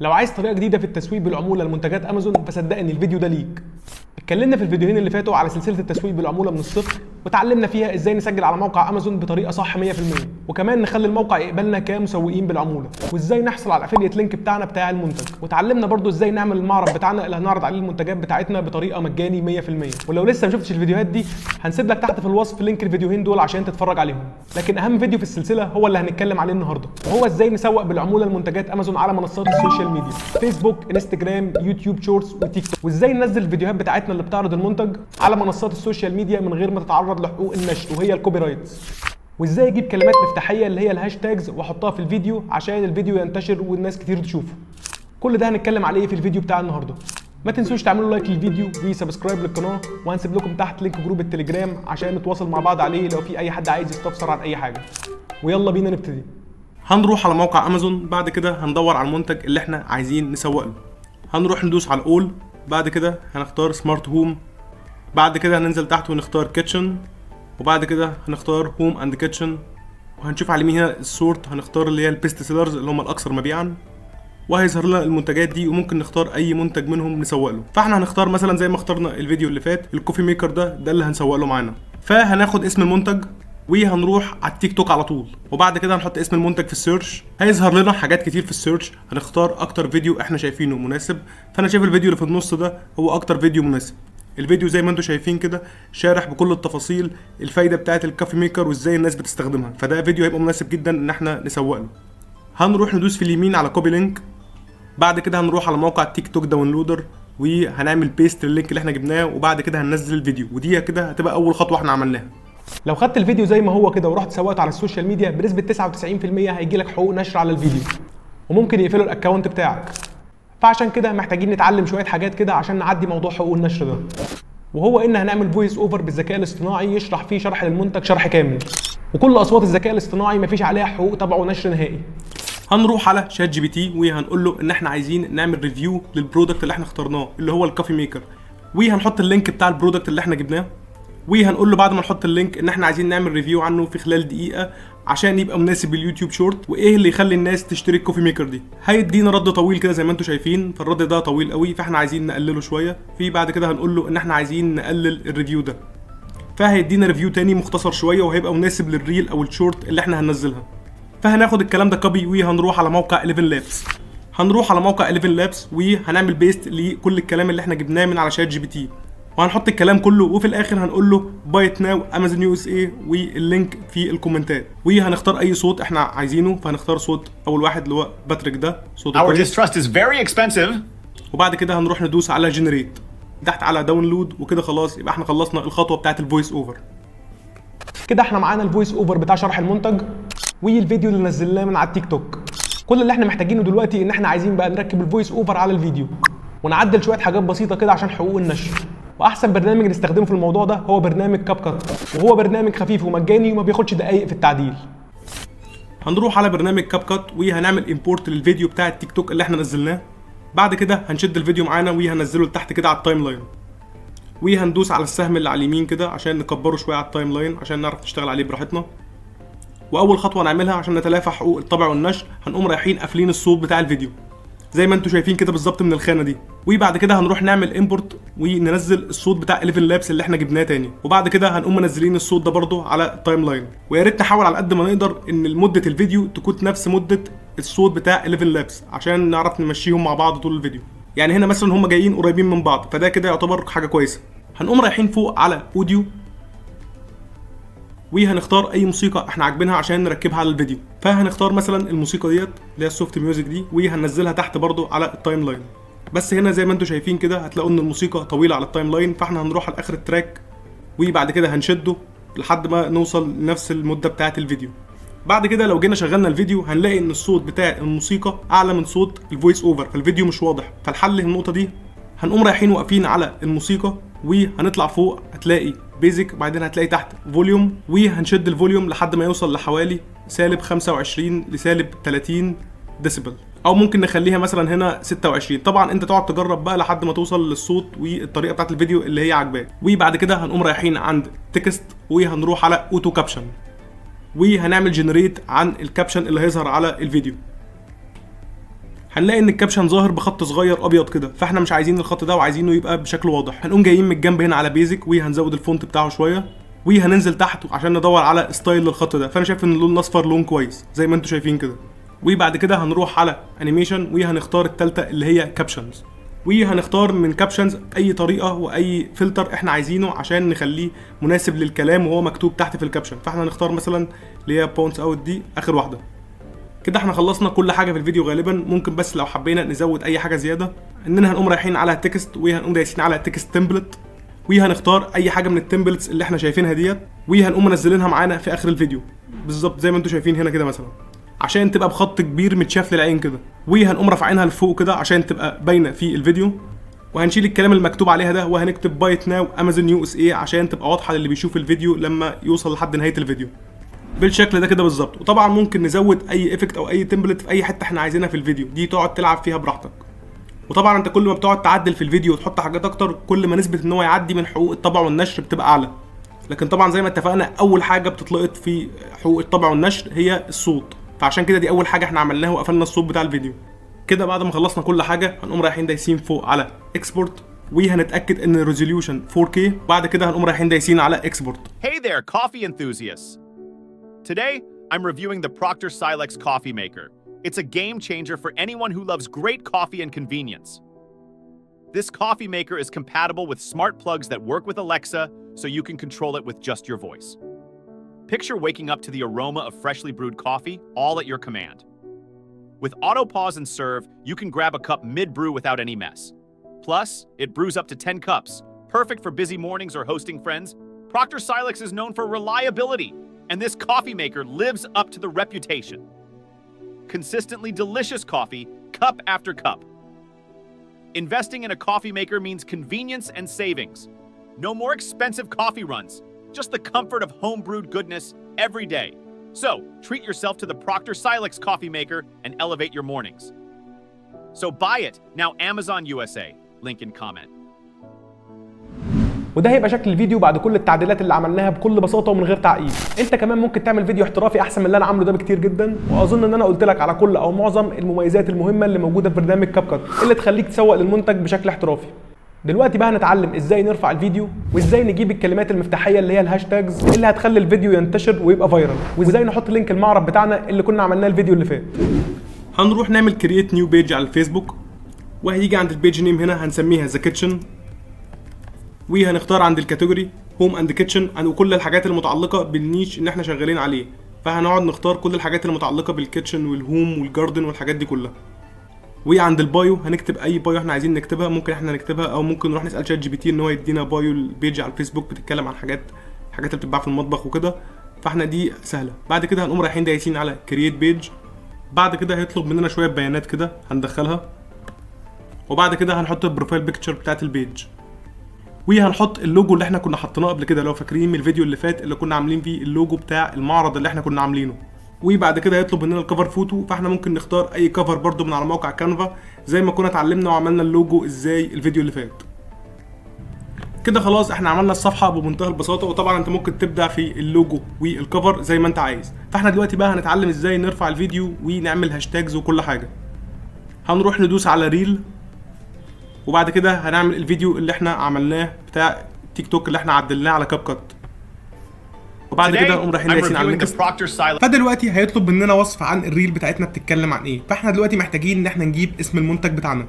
لو عايز طريقه جديدة في التسويق بالعموله لمنتجات امازون، فصدقني الفيديو ده ليك. اتكلمنا في الفيديوهين اللي فاتوا على سلسلة التسويق بالعموله من الصفر، وتعلمنا فيها ازاي نسجل على موقع امازون بطريقة صح 100%، وكمان نخلي الموقع يقبلنا كمسوقين بالعموله، وازاي نحصل على ال affiliate link بتاعنا بتاع المنتج، وتعلمنا برضو ازاي نعمل المعرض بتاعنا اللي هنعرض عليه المنتجات بتاعتنا بطريقة مجاني 100%. ولو لسه ما شفتش الفيديوهات دي، هنسيب لك تحت في الوصف link الفيديوهين دول عشان تتفرج عليهم. لكن اهم فيديو في السلسلة هو اللي هنتكلم عليه النهارده، وهو ازاي نسوق بالعموله لمنتجات امازون على منصات ال social media: فيسبوك، انستجرام، يوتيوب Shorts، وتيك توك، وازاي ننزل الفيديوهات بتاعتنا اللي بتعرض المنتج على منصات ال social media من غير ما تتعرض لحقوق النشر وهي ال copyrights، وازاي اجيب كلمات مفتاحيه اللي هي ال hashtags واحطها في الفيديو عشان الفيديو ينتشر والناس كتير تشوفه. كل ده هنتكلم عليه في الفيديو بتاع النهارده. ما تنسوش تعملوا like للفيديو و subscribe للقناه، وهنسيب لكم تحت link group التليجرام عشان نتواصل مع بعض عليه لو في اي حد عايز يستفسر عن اي حاجه. ويلا بينا نبتدي. هنروح على موقع امازون، بعد كده هندور على المنتج اللي احنا عايزين نسوق له. هنروح ندوس على all، بعد كده هنختار smart home، بعد كده هننزل تحت ونختار kitchen، وبعد كده هنختار home and kitchen، وهنشوف على اليمين هنا ال sort، هنختار اللي هي ال best sellers اللي هم الاكثر مبيعا، وهيظهر لنا المنتجات دي، وممكن نختار اي منتج منهم نسوق له. فاحنا هنختار مثلا زي ما اخترنا الفيديو اللي فات ال coffee maker ده، ده اللي هنسوق له معانا. فهناخد اسم المنتج وهنروح على التيك توك على طول، وبعد كده هنحط اسم المنتج في ال search. هيظهر لنا حاجات كتير في ال search، هنختار اكتر فيديو احنا شايفينه مناسب. فانا شايف الفيديو اللي في النص ده هو اكتر فيديو مناسب. الفيديو زي ما انتم شايفين كده شارح بكل التفاصيل الفايدة بتاعه ال coffee maker وازاي الناس بتستخدمها، فده فيديو هيبقى مناسب جدا ان احنا نسوق له. هنروح ندوس في اليمين على copy link، بعد كده هنروح على موقع تيك توك downloader وهنعمل paste لل link اللي احنا جبناه، وبعد كده هننزل الفيديو، ودي كده هتبقى اول خطوة احنا عملناها. لو خدت الفيديو زي ما هو كده ورحت سوقته على ال social media، بنسبة 99% هيجي لك حقوق نشر على الفيديو وممكن يقفلوا ال account بتاعك. فعشان كده محتاجين نتعلم شوية حاجات كده عشان نعدي موضوع حقوق النشر ده، وهو ان هنعمل voice over بالذكاء الاصطناعي يشرح فيه شرح للمنتج شرح كامل، وكل اصوات الذكاء الاصطناعي مفيش عليها حقوق طبع ونشر نهائي. هنروح على ChatGPT وهنقول له ان احنا عايزين نعمل review لل product اللي احنا اخترناه اللي هو ال coffee maker، وهنحط ال link بتاع ال product اللي احنا جبناه، وهنقول له بعد ما نحط ال link ان احنا عايزين نعمل review عنه في خلال دقيقة عشان يبقى مناسب لليوتيوب شورت، وايه اللي يخلي الناس تشتري ال coffee maker دي. هيدينا رد طويل كده زي ما انتم شايفين، فالرد ده طويل قوي فاحنا عايزين نقلله شويه. في بعد كده هنقول له ان احنا عايزين نقلل ال review ده، فهيدينا review تاني مختصر شوية وهيبقى مناسب لل reel او الشورت اللي احنا هننزلها. فهناخد الكلام ده copy وهنروح على موقع ElevenLabs. هنروح على موقع ElevenLabs وهنعمل paste لكل الكلام اللي احنا جبناه من على ChatGPT، وهنحط الكلام كله، وفي الاخر هنقول له buy it now Amazon USA وال link في الكومنتات، وهنختار اي صوت احنا عايزينه. فهنختار صوت اول واحد اللي هو باتريك، ده صوته Our كويس. distrust is very expensive. وبعد كده هنروح ندوس على generate تحت على download، وكده خلاص يبقى احنا خلصنا الخطوة بتاعت ال voice over. كده احنا معانا ال voice over بتاع شرح المنتج والفيديو اللي نزلناه من على التيك توك. كل اللي احنا محتاجينه دلوقتي ان احنا عايزين بقى نركب ال voice over على الفيديو ونعدل شوية حاجات بسيطة كده عشان حقوق النشر. واحسن برنامج نستخدمه في الموضوع ده هو برنامج CapCut، وهو برنامج خفيف ومجاني وما بياخدش دقايق في التعديل. هنروح على برنامج CapCut وهنعمل import للفيديو بتاع التيك توك اللي احنا نزلناه. بعد كده هنشد الفيديو معانا وهنزله لتحت كده على ال timeline، وهندوس على السهم اللي على اليمين كده عشان نكبره شوية على ال timeline عشان نعرف نشتغل عليه براحتنا. واول خطوة نعملها عشان نتلافى حقوق الطبع والنشر، هنقوم رايحين قافلين الصوت بتاع الفيديو زي ما انتم شايفين كده بالظبط من الخانة دي. وبعد كده هنروح نعمل import وننزل الصوت بتاع ElevenLabs اللي احنا جبناه تاني، وبعد كده هنقوم منزلين الصوت ده برده على ال timeline. ويا ريت نحاول على قد ما نقدر ان مده الفيديو تكون نفس مده الصوت بتاع ElevenLabs عشان نعرف نمشيهم مع بعض طول الفيديو. يعني هنا مثلا هم جايين قريبين من بعض، فده كده يعتبر حاجة كويسه. هنقوم رايحين فوق على audio وهنختار اي موسيقى احنا عاجبينها عشان نركبها على الفيديو. فهنختار مثلا الموسيقى ديت اللي هي ال soft music دي، وهننزلها تحت برضو على ال timeline. بس هنا زي ما انتم شايفين كده هتلاقوا ان الموسيقى طويلة على ال timeline، فاحنا هنروح على اخر ال track وبعد كده هنشده لحد ما نوصل لنفس المدة بتاعه الفيديو. بعد كده لو جينا شغلنا الفيديو هنلاقي ان الصوت بتاع الموسيقى اعلى من صوت ال voice over، فالفيديو مش واضح. فالحل للنقطة دي هنقوم رايحين واقفين على الموسيقى وهنطلع فوق، هتلاقي basic، وبعدين هتلاقي تحت volume، وهنشد ال volume لحد ما يوصل لحوالي سالب 25 لسالب 30 ديسيبل، او ممكن نخليها مثلا هنا 26. طبعا انت تقعد تجرب بقى لحد ما توصل للصوت والطريقة بتاعت الفيديو اللي هي عاجباك. وبعد كده هنقوم رايحين عند text وهنروح على auto caption وهنعمل generate عن ال caption اللي هيظهر على الفيديو. هنلاقي ان ال caption ظاهر بخط صغير ابيض كده، فاحنا مش عايزين الخط ده وعايزينه يبقى بشكل واضح. هنقوم جايين من الجنب هنا على basic وهنزود ال font بتاعه شويه، وهننزل تحت عشان ندور على style للخط ده. فانا شايف ان اللون الاصفر لون كويس زي ما انتم شايفين كده. وبعد كده هنروح على animation وهنختار الثالثة اللي هي captions، وهنختار من captions اي طريقه واي فلتر احنا عايزينه عشان نخليه مناسب للكلام وهو مكتوب تحت في ال caption. فاحنا هنختار مثلا اللي هي bounce out دي اخر واحدة. كده احنا خلصنا كل حاجة في الفيديو غالبا. ممكن بس لو حبينا نزود اي حاجة زيادة اننا هنقوم رايحين على text وهنقوم دايسين على text template، وهنختار اي حاجة من ال templates اللي احنا شايفينها ديت، وهنقوم منزلينها معانا في اخر الفيديو بالظبط زي ما انتم شايفين هنا كده مثلا، عشان تبقى بخط كبير متشاف للعين كده. وهنقوم رافعينها لفوق كده عشان تبقى باينة في الفيديو، وهنشيل الكلام المكتوب عليها ده وهنكتب buy it now Amazon USA عشان تبقى واضحة للي بيشوف الفيديو لما يوصل لحد نهاية الفيديو بالشكل ده كده بالظبط. وطبعا ممكن نزود اي effect او اي template في اي حتة احنا عايزينها في الفيديو دي، تقعد تلعب فيها براحتك. وطبعا انت كل ما بتقعد تعدل في الفيديو وتحط حاجات اكتر، كل ما نسبه ان هو يعدي من حقوق الطبع والنشر بتبقى اعلى. لكن طبعا زي ما اتفقنا اول حاجة بتتلقط في حقوق الطبع والنشر هي الصوت، فعشان كده دي اول حاجة احنا عملناها وقفلنا الصوت بتاع الفيديو. كده بعد ما خلصنا كل حاجة هنقوم رايحين دايسين فوق على export، وهنتاكد ان ال resolution 4K. بعد كده هنقوم رايحين دايسين على export. Hey there, coffee enthusiasts! Today, I'm reviewing the Proctor Silex coffee maker. It's a game changer for anyone who loves great coffee and convenience. This coffee maker is compatible with smart plugs that work with Alexa, so you can control it with just your voice. Picture waking up to the aroma of freshly brewed coffee, all at your command. With auto pause and serve, you can grab a cup mid-brew without any mess. Plus, it brews up to 10 cups, perfect for busy mornings or hosting friends. Proctor Silex is known for reliability, and this coffee maker lives up to the reputation. Consistently delicious coffee, cup after cup. Investing in a coffee maker means convenience and savings. No more expensive coffee runs, just the comfort of home-brewed goodness every day. So, treat yourself to the Proctor Silex coffee maker and elevate your mornings. So buy it now, Amazon USA. Link in comment. وده هيبقى شكل الفيديو بعد كل التعديلات اللي عملناها بكل بساطة ومن غير تعقيد. انت كمان ممكن تعمل فيديو احترافي احسن من اللي انا عامله ده بكتير جدا، واظن ان انا قلت لك على كل او معظم المميزات المهمة اللي موجودة في برنامج CapCut اللي تخليك تسوق للمنتج بشكل احترافي. دلوقتي بقى هنتعلم ازاي نرفع الفيديو، وازاي نجيب الكلمات المفتاحيه اللي هي ال hashtags اللي هتخلي الفيديو ينتشر ويبقى viral، وازاي نحط link المعرض بتاعنا اللي كنا عملناه الفيديو اللي فات. هنروح نعمل create new page على الفيسبوك، وهيجي عند ال page name هنا هنسميها the kitchen، وهنختار عند ال category home and kitchen وكل الحاجات المتعلقة بال niche اللي احنا شغالين عليه. فهنقعد نختار كل الحاجات المتعلقة بال kitchen وال home وال garden والحاجات دي كلها. وعند ال bio هنكتب اي bio احنا عايزين نكتبها، ممكن احنا نكتبها او ممكن نروح نسال ChatGPT ان هو يدينا bio ال page على الفيسبوك بتتكلم عن حاجات اللي بتتباع في المطبخ وكده، فاحنا دي سهلة. بعد كده هنقوم رايحين دايسين على create page. بعد كده هيطلب مننا شوية بيانات كده هندخلها، وبعد كده هنحط ال profile picture بتاعت ال page، وهنحط اللوجو اللي احنا كنا حطيناه قبل كده لو فاكرين من الفيديو اللي فات اللي كنا عاملين فيه اللوجو بتاع المعرض اللي احنا كنا عاملينه. وبعد كده هيطلب مننا ال cover photo، فاحنا ممكن نختار اي cover برضو من على موقع Canva زي ما كنا اتعلمنا وعملنا اللوجو ازاي الفيديو اللي فات. كده خلاص احنا عملنا الصفحة بمنتهى البساطه، وطبعا انت ممكن تبدع في ال logo وال cover زي ما انت عايز. فاحنا دلوقتي بقى هنتعلم ازاي نرفع الفيديو ونعمل hashtags وكل حاجة. هنروح ندوس على reel، وبعد كده هنعمل الفيديو اللي احنا عملناه بتاع تيك توك اللي احنا عدلناه على CapCut، وبعد كده نقوم رايحين دايسين على ال next. فدلوقتي هيطلب مننا وصف عن ال reel بتاعتنا بتتكلم عن ايه. فاحنا دلوقتي محتاجين ان احنا نجيب اسم المنتج بتاعنا.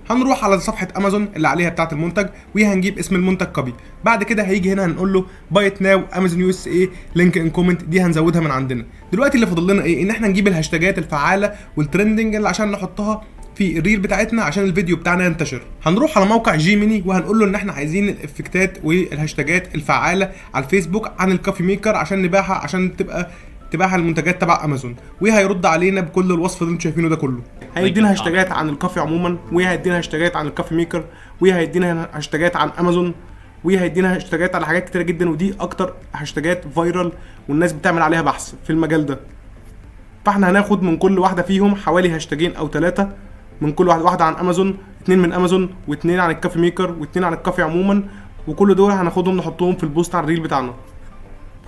هنروح على صفحة امازون اللي عليها بتاعه المنتج وهنجيب اسم المنتج copy. بعد كده هيجي هنا هنقول له buy it now Amazon USA link in comment، دي هنزودها من عندنا. دلوقتي اللي فاضل لنا ايه؟ ان احنا نجيب الهاشتاجات الفعالة وال trending اللي عشان نحطها في ال reel بتاعتنا عشان الفيديو بتاعنا ينتشر. هنروح على موقع Gemini وهنقول له ان احنا عايزين الافكتات والهاشتاجات الفعالة على الفيسبوك عن ال coffee maker عشان نبيعها، عشان تبقى تبيعها المنتجات تبع امازون. وهيرد علينا بكل الوصف اللي انتم شايفينه ده كله. هيدينا هاشتاجات عن ال coffee عموما، وهيدينا هاشتاجات عن ال coffee maker، وهيدينا هاشتاجات عن امازون، وهيدينا هاشتاجات على حاجات كتيرة جدا، ودي اكتر هاشتاجات viral والناس بتعمل عليها بحث في المجال ده. فاحنا هناخد من كل واحدة فيهم حوالي هاشتاجين او 3 من كل واحده، واحدة عن امازون، 2 من امازون، و2 عن ال coffee maker، و2 عن ال coffee عموما، وكل دول هناخدهم نحطهم في ال post على ال reel بتاعنا.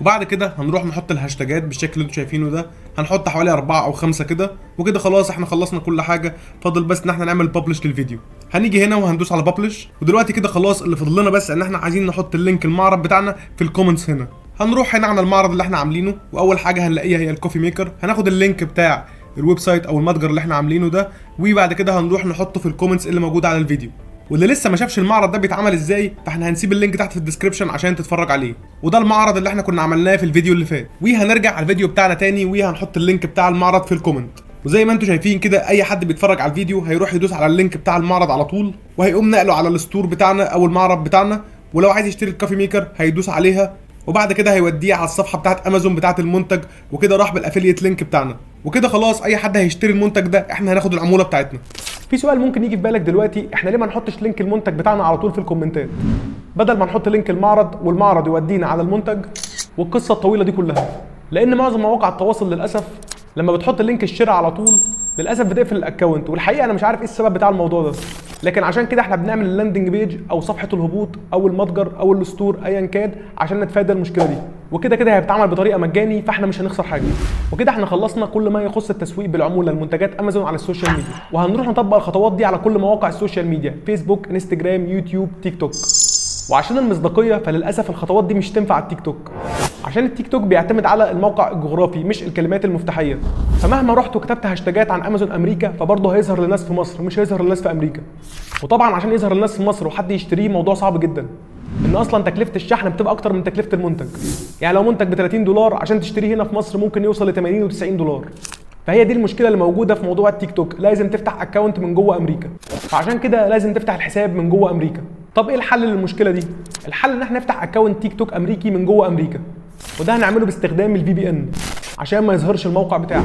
وبعد كده هنروح نحط الهاشتاجات بالشكل اللي انتم شايفينه ده، هنحط حوالي 4 أو 5 كده. وكده خلاص احنا خلصنا كل حاجة، فاضل بس ان احنا نعمل publish للفيديو. هنيجي هنا وهندوس على publish، ودلوقتي كده خلاص اللي فاضل لنا بس ان احنا عايزين نحط ال link المعرض بتاعنا في ال comments هنا. هنروح هنا على المعرض اللي احنا عاملينه، واول حاجة هنلاقيها هي ال coffee maker. هناخد ال link بتاع ال website او المتجر اللي احنا عاملينه ده، وبعد كده هنروح نحطه في ال comments اللي موجودة على الفيديو. واللي لسه ما شافش المعرض ده بيتعمل ازاي، فاحنا هنسيب ال link تحت في ال description عشان تتفرج عليه. وده المعرض اللي احنا كنا عملناه في الفيديو اللي فات. وهنرجع على الفيديو بتاعنا تاني وهنحط ال link بتاع المعرض في ال comment. وزي ما انتم شايفين كده اي حد بيتفرج على الفيديو هيروح يدوس على ال link بتاع المعرض على طول، وهيقوم نقله على ال store بتاعنا او المعرض بتاعنا. ولو عايز يشتري ال coffee maker هيدوس عليها، وبعد كده هيوديه على الصفحة بتاعت امازون بتاعت المنتج، وكده راح بال affiliate link بتاعنا. وكده خلاص اي حد هيشتري المنتج ده احنا هناخد العمولة بتاعتنا. في سؤال ممكن يجي في بالك دلوقتي، احنا ليه ما نحطش link المنتج بتاعنا على طول في الكومنتات بدل ما نحط link المعرض والمعرض يودينا على المنتج والقصه الطويلة دي كلها؟ لان معظم مواقع التواصل للاسف لما بتحط link الشراء على طول للاسف بتقفل ال account، والحقيقة انا مش عارف ايه السبب بتاع الموضوع ده. لكن عشان كده احنا بنعمل ال landing page او صفحة الهبوط او المتجر او ال store ايا كان عشان نتفادى المشكلة دي. وكده كده هي بتتعمل بطريقة مجاني، فاحنا مش هنخسر حاجة. وكده احنا خلصنا كل ما يخص التسويق بالعموله لمنتجات امازون على ال social media، وهنروح نطبق الخطوات دي على كل مواقع ال social media: فيسبوك، انستجرام، يوتيوب، تيك توك. وعشان المصداقية فللاسف الخطوات دي مش تنفع على التيك توك، عشان التيك توك بيعتمد على الموقع الجغرافي مش الكلمات المفتاحيه. فمهما رحت وكتبت هاشتاجات عن امازون امريكا فبرضه هيظهر للناس في مصر مش هيظهر للناس في امريكا. وطبعا عشان يظهر للناس في مصر وحد يشتريه موضوع صعب جدا، ان اصلا تكلفة الشحن بتبقى اكتر من تكلفة المنتج. يعني لو منتج ب 30 دولار عشان تشتريه هنا في مصر ممكن يوصل ل 80 و90 دولار. فهي دي المشكلة اللي موجودة في موضوع التيك توك، لازم تفتح account من جوه امريكا، فعشان كده لازم تفتح الحساب من جوه امريكا. طب ايه الحل للمشكلة دي؟ الحل ان احنا نفتح account تيك توك امريكي من جوه امريكا، وده هنعمله باستخدام ال VPN عشان ما يظهرش الموقع بتاعك.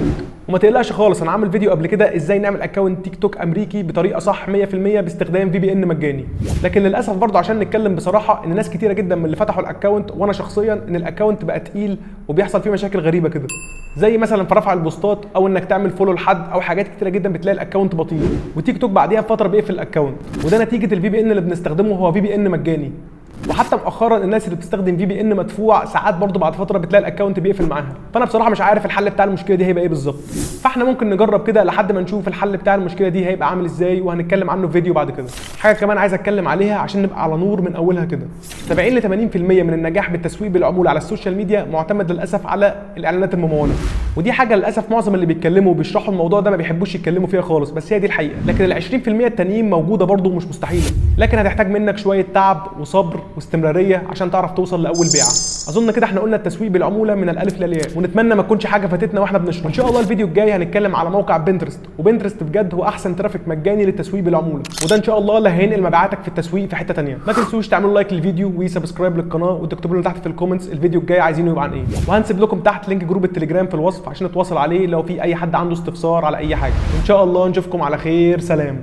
وما تقلقش خالص، انا عامل فيديو قبل كده ازاي نعمل account تيك توك امريكي بطريقة صح 100% باستخدام VPN مجاني. لكن للاسف برضه عشان نتكلم بصراحة ان ناس كتيرة جدا من اللي فتحوا ال account وانا شخصيا ان ال account بقى تقيل وبيحصل فيه مشاكل غريبة كده، زي مثلا في رفع البوستات او انك تعمل follow لحد او حاجات كتيرة جدا، بتلاقي ال account بطيء وتيك توك بعديها بفترة بيقفل ال account. وده نتيجة ال VPN اللي بنستخدمه، هو VPN مجاني. وحتى مؤخرا الناس اللي بتستخدم VPN مدفوع ساعات برضه بعد فترة بتلاقي ال account بيقفل معاها. فانا بصراحة مش عارف الحل بتاع المشكلة دي هيبقى ايه بالظبط، فاحنا ممكن نجرب كده لحد ما نشوف الحل بتاع المشكلة دي هيبقى عامل ازاي، وهنتكلم عنه في فيديو بعد كده. حاجة كمان عايز اتكلم عليها عشان نبقى على نور من اولها كده، 70 ل 80% من النجاح بالتسويق بالعموله على ال social media معتمد للاسف على الاعلانات المموله، ودي حاجة للاسف معظم اللي بيتكلموا وبيشرحوا الموضوع ده ما بيحبوش يتكلموا فيها خالص، بس هي دي الحقيقة. لكن ال 20% التانيين موجودة برضه ومش مستحيلة، لكن هتحتاج منك شوية تعب وصبر واستمراريه عشان تعرف توصل لاول بيعه. اظن كده احنا قلنا التسويق بالعموله من الالف للياء، ونتمنى ما تكونش حاجة فاتتنا واحنا بنشرح. وان شاء الله الفيديو الجاي هنتكلم على موقع بنترست، وبنترست بجد هو احسن traffic مجاني للتسويق بالعموله، وده ان شاء الله اللي هينقل مبيعاتك في التسويق في حتة ثانية. ما تنسوش تعملوا like للفيديو و subscribe للقناة، وتكتبوا لنا تحت في ال comments الفيديو الجاي عايزينه يبقى عن ايه. وهنسيب لكم تحت link group التليجرام في الوصف عشان نتواصل عليه لو في اي حد عنده استفسار على اي حاجة. وان شاء الله نشوفكم على خير، سلام.